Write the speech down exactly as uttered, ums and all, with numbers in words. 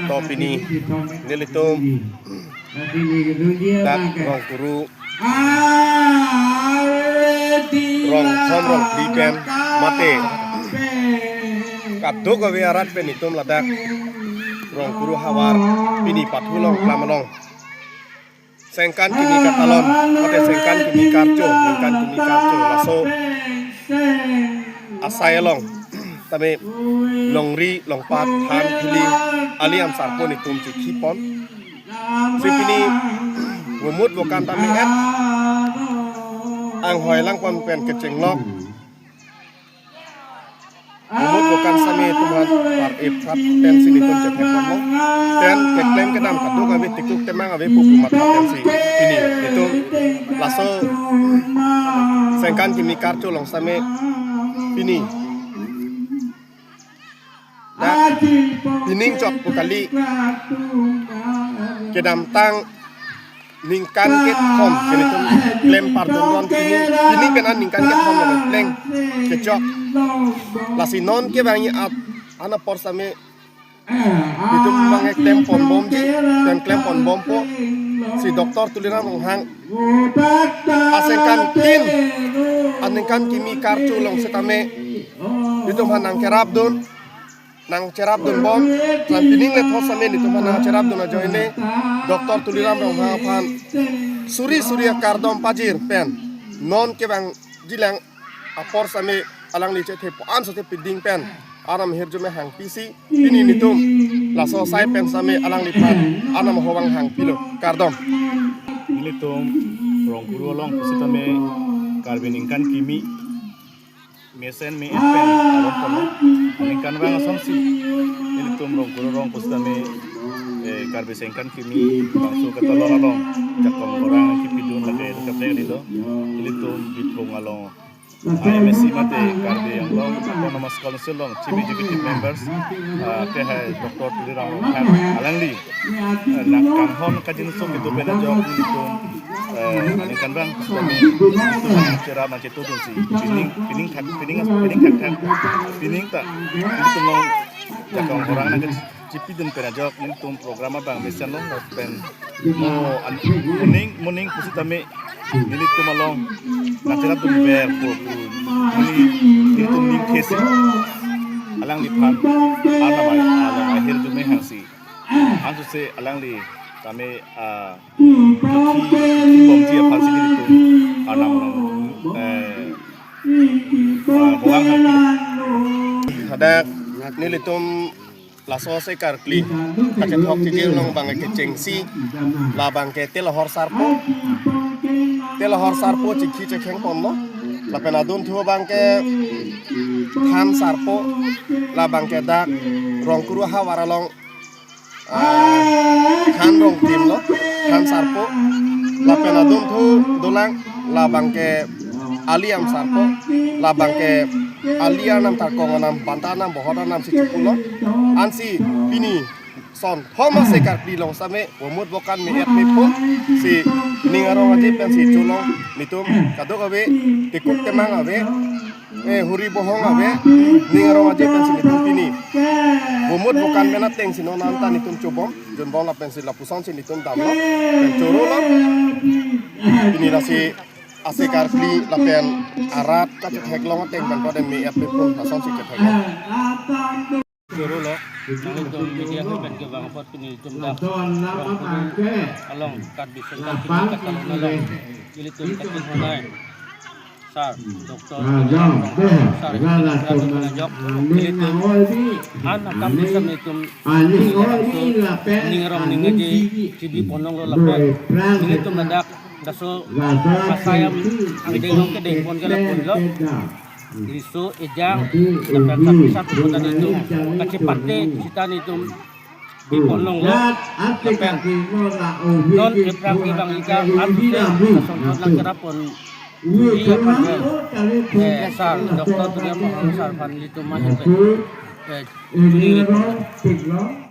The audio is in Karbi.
To pini nelitum dak Rongkuru rong thom rong phli pen mate kadokave arat pen itum ladak Rongkuru havar pini pathu long klam along sengkan kimi katalon, mate sengkan kimi karcho, ningkan kimi karcho, laso asai along tame longri longpat than thili aliam sarpo nitum chikhi pon. Si pini vomut vokan tame et anghoi langpon pen kechenglok vomut vokan same itum aphan par-e prat pensi nitum chethek ponlo. Pen keklem kedam kadokave tikuk temang ave pu pu matha pensi pini itum laso sengkan kimi karcho along same pini na pining chot pu kali, kedamtang ningkan kethom ke nitum klem pardon don pini, pini pen an ningkan kethom lo pleng kechok. Lasi non ke bang at an apor same itum bang klem pon bomji, pen klem pon bompo si Doctor Tuliram Ronghang asengkan tin aningkan kimi karcho along setame itum aphan nangkerap dun, nangcherap dun bom, lam pining le thot same nitum aphan nangcherap dun ajoine Doctor Tuliram Ronghang aphan suri suri akardom pajir pen non ke bang jilang apor same alangli chethe po an sate piding pen aram hirjume hangpisi pini nitum laso asai pen same alangliphan aram hovang hangpilo, kardom. Nelitum Rongkuru along pusitame Karbi ningkan kimi mesen me-et pen aron kono aningkanvang asonsi nelitum Rongkuru rong pusitame, eh, Karbi sengkan kimi bangso katalon along jakong orang kipidun lake kaprek dilo. Nelitum Bithung along I M S C mate Karbi Anglong Autonomous Council along Chief Executive Members, ah, ke hai Doctor Tuliram Ronghang alangli, eh, nangkanghon kajinso kedo pen ajok nelitum, eh, aningkanvang kami cherap nangchetudunsi pining pining thak pining pining thak thak pining ta nelitum along jakong orang nangkachipidun pen ajok nelitum program abang mesenlo pen mo an moning moning pusitame nelitum along nangcherap dunver pu pu neli nelitum ning kesi alangliphan arnam along ahirjume hangsi ansose alangli tame, ah, ki bomji aphansi nelitum arnam along, eh, ah, hovang hangpi. Hadak nelitum laso asai karkli kachethok chijir along bang kechengsi labang ke telohor sarpo, telohor sarpo chikhi chekheng ponlo. Lapen adunthu bang ke than sarpo, labang ke dak Rongkuru havar along, ah, than rongtim lo, than sarpo. Lapen adunthu dolang labang ke aliam sarpo, labang ke ali arnam, tarkong arnam, banta arnam, bohot arnam si chipulo. Ansi pini son thom asai karkli along same vomut vokan me-et me phun si ning arong aje pensi cholong nitum kadokave tikuk temang ave, eh, huri bohong ave, ning arong aje pensi nitum pini vomut vokan men atengsi non anta nitum chobom junbom lapensi lapusonsi nitum damlo pen chorolo. Pini lasi asai karkli lapen arat kachetheklong ateng pen paden me-et me phun lasonsi chetheklong. Chorolo, nangtum media hoi pen kevang apot pini itum dak Rongkuru along Karbi sengkan kimi katalon along ilitum kachinghon ai sar Doctor Sar Sar Sar Sar Sar Jok ilitum an akam bisa itum ning arong ning aje chibi ponlonglo lapen ilitum ladak laso asai angdeng along kedeng pon ke lapunlo. Riso ejang lapen sapi sapi pon ta nitum kachepate sita nitum pi ponlonglo. Lapen non eprang kevang ika an pute lason thot nangcherap pon pi aphan, eh, sar Doctor Tuliram Ronghang sar aphan ilitum ahin pen, eh, chuni ri ponlo.